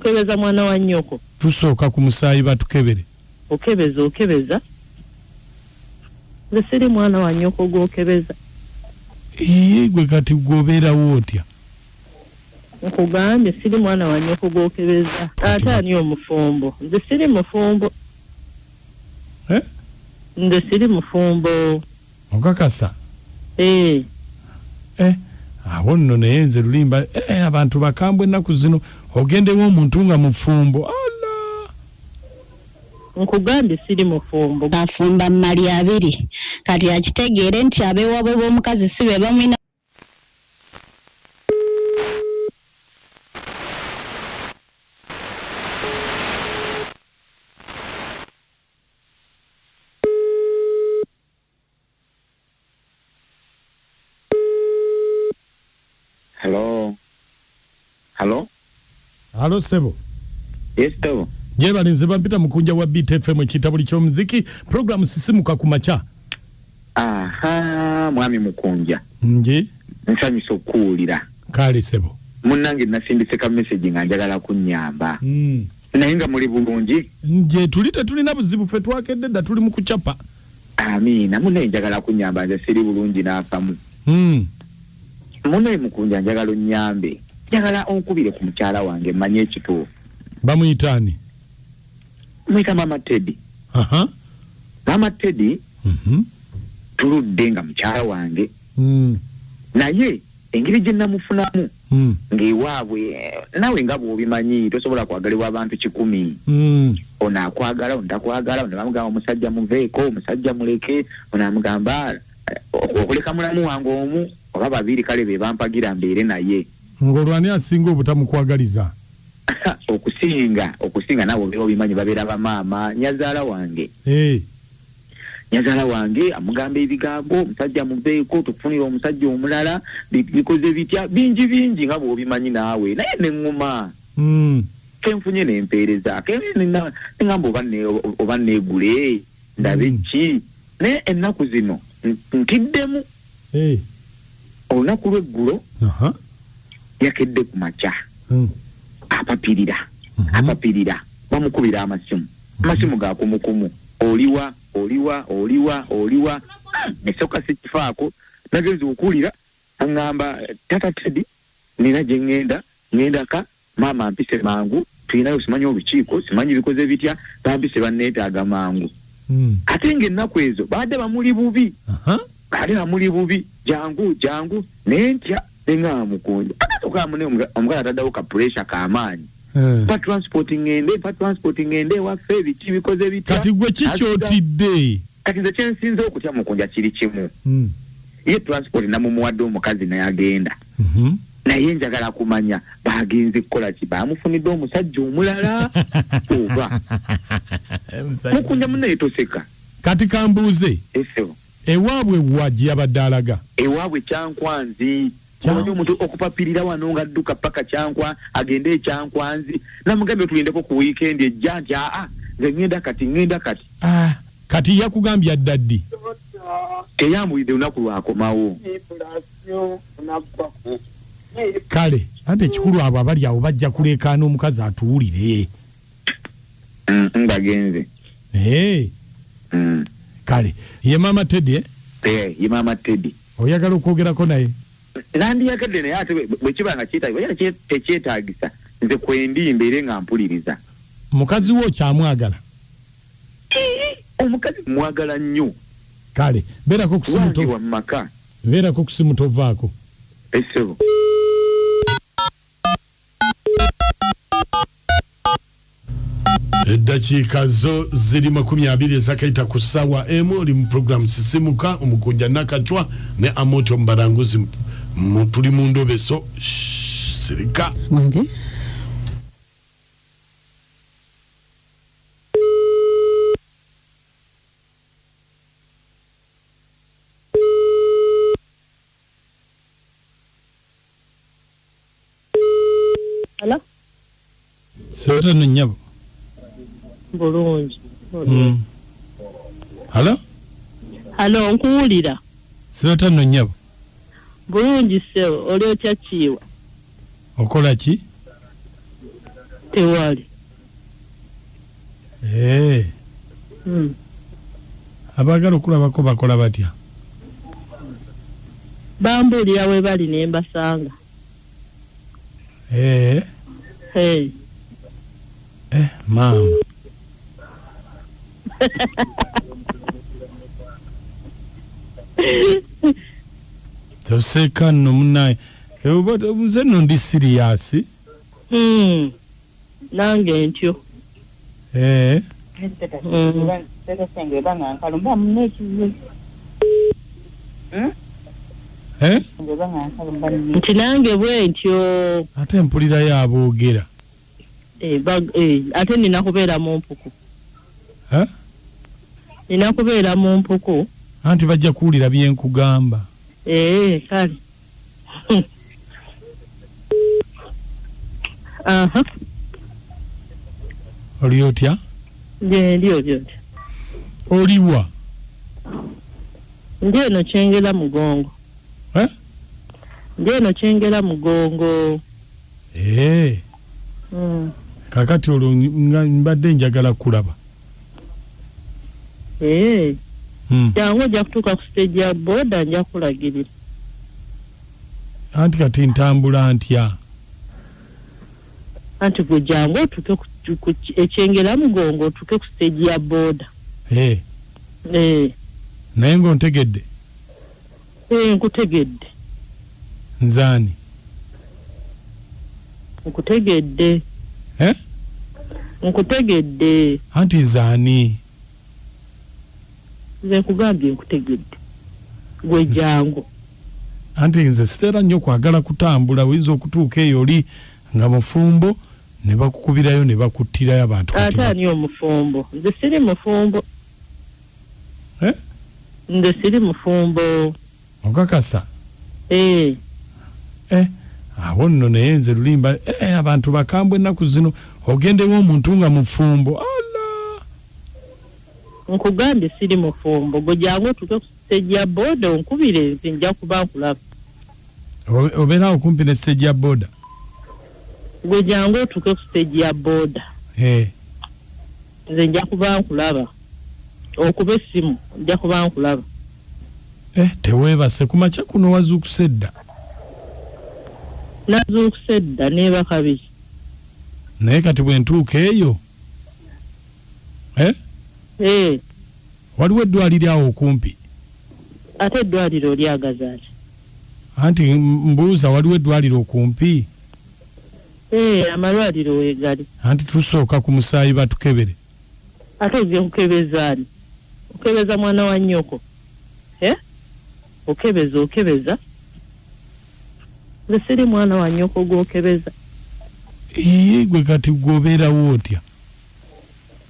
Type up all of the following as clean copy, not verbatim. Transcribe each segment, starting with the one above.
Okebeza mwana wa nnyoko. Tusooka ku musaayi batukebere. Okebeza okebeza. Nze siri mwana wa nnyoko gw'okebeza. Iye gwe kati gwobeerawo otya? Nkugambye siri mwana wa nnyoko gw'okebeza. Ate ani omufumbo? Nze siri mufumbo. Eh? Nze siri mufumbo. Okakasa? Eh. Eh, awo nno naye nze lulimba eh, abantu bakambwe ennaku zino ogendewo omuntu nga mufumbo. Allah! Nkugambye siri mufumbo. Afumba mali abiri kati akitegeere nti ab'ewaabwe b'omukazi si be bamulina. Hello. Hello. Halo sebo. Yes sebo. Jebale nze bampita mukunja wa Beat FM ekitabuli ky'omuziki program sisimuka ku makya. Aha, mwami mukunja. Nji. Nsanyusa okukuwulira. Kale sebo. Munnange nasindise ka message nga njagala kunnyamba. Naye nga muli bulungi? Nje tuli tetulina buzibu ffe twakedde dda tuli mu kucapa. Amiina munaye njagala kunyamba nze siri bulungi n'akamu. Munaye mukunja njagala onnyambe. Njagala onkubire ku mukyala wange mmanye ekituufu. Bamuyita ani? Muyita Maama Teddy. Aha. Maama Teddy tuludde nga mukyala wange. Naye engeri gye namufunamu ng'ewaabwe naawe nga bw'obimanyi tosobola kwagalibwa abantu 100. Ono akwagala ono takwagala, ono bamugamba omusajja muveeko, omusajja muleke, ono amugamba okuleka mulamu wange omu oba babiri kale be bampagira mbeere naye. Ng'olwo ani asinga obutamukwagaliza? Okusinga naawe obeera obimanyi babeera bamaama nyazaala wange. Nyazaala wange amugamba ebigambo omusajja muveeko tukufunire omusajja omulala bikoze bitya bingi bingi nga bw'obimanyi naawe naye ne ŋŋuma. Kenfunye ne mpeereza ne ŋŋamba oba neegule ndabe ki naye ennaku zino ntiddemu. Olunaku lw'eggulo yakedde ku makya apapirira apapirira bamukubira amasimu amasimu ga kumukumu oliwa oliwa oliwa oliwa nesooka sikifaako nagenze okuwulira aŋŋamba tata Teddy nina gye ŋŋenda ŋŋendaka maama mpise mangu tulinayo simanyi olukiiko simanyi bikoze bitya bampise banneetaaga mangu. Ate ng'ennaku ezo baadde bamuli bubi baadde bamuli bubi jangu jangu naye ntya neŋŋamba mukunja ate mune omukazi ataddewo ka pressure k'amaanyi mpa transport ŋŋende mpa transport ŋŋende ewaffe biki bikoze bitya. Kati gwe ki ky'otidde? Kati nze kyensinze okutya mukunja kiri kimu. Ye transport namumuwadde omukazi naye agenda. Naye njagala kumanya bagenze kukola ki bamufunidde omusajja omulala oba mukunja munnaye toseka. Kati kambuuze. Esebo. Ewaabwe wa gye yabadde alaga? Ewaabwe Kyankwanzi. Omanyi omuntu okupapirira wano ng'adduka paka Kyankwa agende Ekyankwanzi namugambye tulindeko ku wiikendi ejja nti aa nze ŋŋenda kati ŋŋenda kati. Kati yakugambye adda ddi? Teyambulidde lunaku lwakomawo. Kale anti ekikulu abo abali awo bajja kuleekaana omukazi atuwulire. Bagenze. Kale ye Maama Teddy eh? Ye Maama Teddy. Oyagala okwogerako naye? Nandiyagadde naye ate bwe kiba nga kyetaagisa tekyetaagisa nze kwendi mbeere nga mpuliriza. Mukazi wo okyamwagala? Omukazi mwagala nnyo. Kale beerako ku simu wa maka. Beerako ku simu tovaako. Essebo. Eddakiika zo ziri 20 ezakayita ku ssaawa 1 oli mu program Sisimuka omukunja Nakacwa ne Amoti omubalanguzi tuli mu ndobeso sirika. Wangi. Hello? Sewetano nnyabo. Bulungi. Halo? Halo, nkuwulira. Sewetano nnyabo. Bulungi ssebo, oli otya Kiiwa? Okola ki? Tewali. Eh. Abaagala okulabako bakola batya? Bambuulira we bali ne mbasanga. Eh. Hey. Eh, maama. Toseka nno munnaye. Nze nno ndi siriyasi. Nange ntyo. Eh. Eh? Nti nange bwe ntyo. Ate mpulirayo aboogera. Ate nina kubeera mu mpuku. Eh? Nina kubeera mu mpuku. Anti bajja kuwulira bye nkugamba. Kale. Aha. Oli otya? Ndi oli otya? Oliwa? Ndi eno Kyengera Mugongo. Eh? Ndi eno Kyengera Mugongo. Kakati olwo mbadde njagala kulaba. Jangu ojja kutuuka ku stage ya boda nja kulagirira. Anti kati ntambula ntya? Anti gwe jangu otuuke ku Ekyengera Mugongo otuuke ku stage ya boda. Naye ng'ontegedde? Nkutegedde. Nzaani? Nkutegedde. Eh? Nkutegedde. Anti nzaani? Nze nkugambye nkutegedde. Gwe jangu. Anti nze sitera nnyo kwagala kutambula, oyinza okutuuka eyo oli nga mufumbo ne bakukubirayo ne bakuttirayo abantu. Ate ani omufumbo? Nze siri mufumbo. Eh? Nze siri mufumbo. Okakasa? Awo nno naye nze lulimba abantu bakambwe ennaku zino, ogendewo omuntu nga mufumbo. Allah! Nkugambye siri mufumbo. Gwe jangu otuuke ku stage ya boda onkubire nze nja kuba nkulaba. Obeera awo kumpi ne stage ya boda? Gwe jangu otuuke ku stage ya boda. Nze nja kuba nkulaba. Okuba essimu nja kuba nkulaba. Teweebase ku makya kuno wazuukuse dda? Nazuukuse dda neebaka biki. Naye kati bwe ntuuka eyo? Waliwo eddwaliro awo okumpi? Ate eddwaliro olyagaza ki? Anti mbuuza waliwo eddwaliro okumpi? Amalwaliro weegali. Anti tusooka ku musaayi batukebere. Ate ojja kukebeza ani? Okebeza mwana wa nnyoko. Okebeza okebeza. Nze siri mwana wa nnyoko gw'okebeza. Gwe kati gw'obeerawo otya?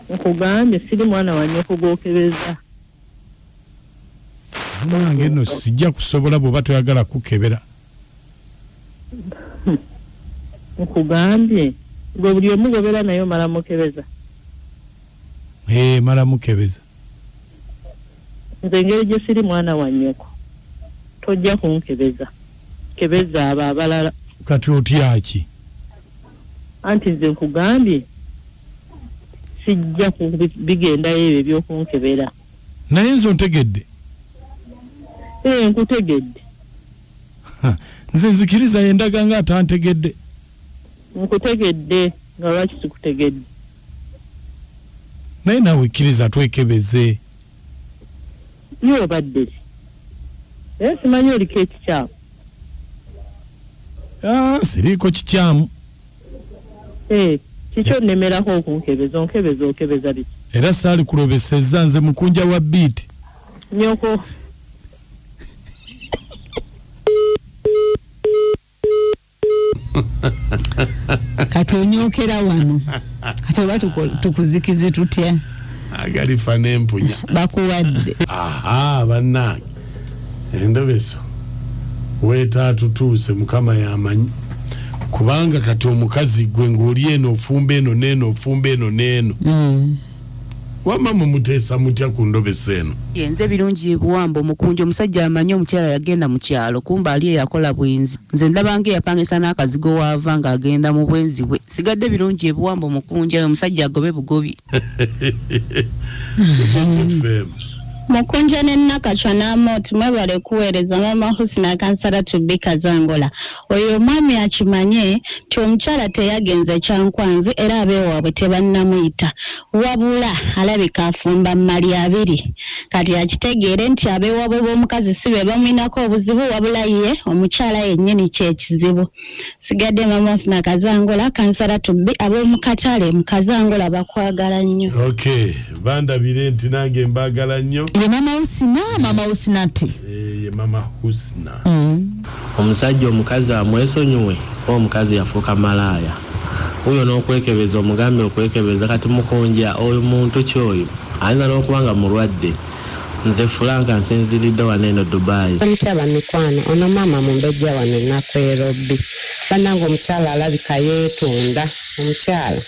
Nkugambye siri mwana wa nnyoko gw'okebeza. Nange nno sijja kusobola bw'oba toyagala kukebera. Nkugambye gwe buli omu gw'obeera naye omala mukebeza. Mala mukebeza. Nze engeri gye siri mwana wa nnyoko tojja kunkebeza. Kebeza abo abalala. Kati otya ki? Anti nze nkugambye sijja bigendayo ebyo ebyokunkebera. Naye nze ontegedde? Nkutegedde. Nze nzikiriza endaga nga atantegedde. Nkutegedde nga lwaki sikutegedde? Naye naawe kkiriza twekebeze. Ye obadde ki? Simanyi oliko ekikyamu. Siriiko kikyamu. Kiki onnemerako okunkebeza? Onkebeza okebeza biki? Era saali kulobesezza nze mukunja wa biiti. Nnyoko. Kati onyookera wano. Kati oba tukuzikize tutya? Agalifa n'empunya. Bakuwadde. Aha, bannange. Endobeso. Weetaatutuuse Mukama y'amanyi. Kubanga kati omukazi gwe ng'oli eno ofumba eno n'eno ofumba eno n'eno. Wamma mumuteesa mutya ku ndobesa eno? Yenze birungi ebuwamba omukunja omusajja amanyi omukyala yagenda mu kyalo kumba ali eyakola bwenzi nze ndabanga eyapangisa n'akazigo waava ng'agenda mu bwenzi bwe sigadde birungi ebuwamba omukunja omusajja agobe bugobi. FM. Mukunja ne Nakachwa n'Amooti, mwebale kuweereza. Mama Husina Kansala Tubbi Kazangola. Oyo omwami akimanye nti omukyala teyagenze Kyankwanzi era abeewaabwe tebannamuyita, wabula alabika afumba mmali abiri. Kati akitegeere nti abeewaabwe b'omukazi si be bamwinako obuzibu, wabula ye omukyala yennyini kyekizibu. Sigadde Mama Husina Kazangola Kansala Tubbi, ab'omu katale mu Kazangola bakwagala nnyo. Okay, bandabire nti nange mbaagala nnyo. Ye Mama Husina, Mama Husina ti. Eh, ye Mama Husna. Omusajja omukazi amwesonyiwe oba omukazi yafuuka malaaya wuyo n'okwekebeza omugambe okwekebeza kati mukunja oyo muntu ki oyo ayinza n'okuba nga mulwadde nze Fulanka nsinziridde wano eno Dubai. Omukyala mikwano ono maama mumbejja wano Nakwerobbi bannange omukyala alabika yeetunda omukyala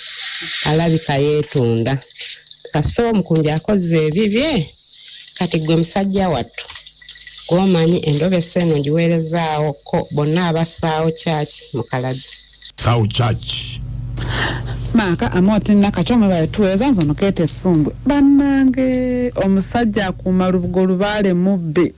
alabika yeetunda kasita omukunja akoze ebibye kati gwe musajja wattu gwomanyi endobesa eno ngiweerezaawo ko bonna abassaawo kyaki mukalagi. Sawo Church. Maaka Amooti Nakacwa, mwebale tuweereza. Nze ono keeta essumbwe. Bannange, omusajja akuuma lubugo lubaale mubbe.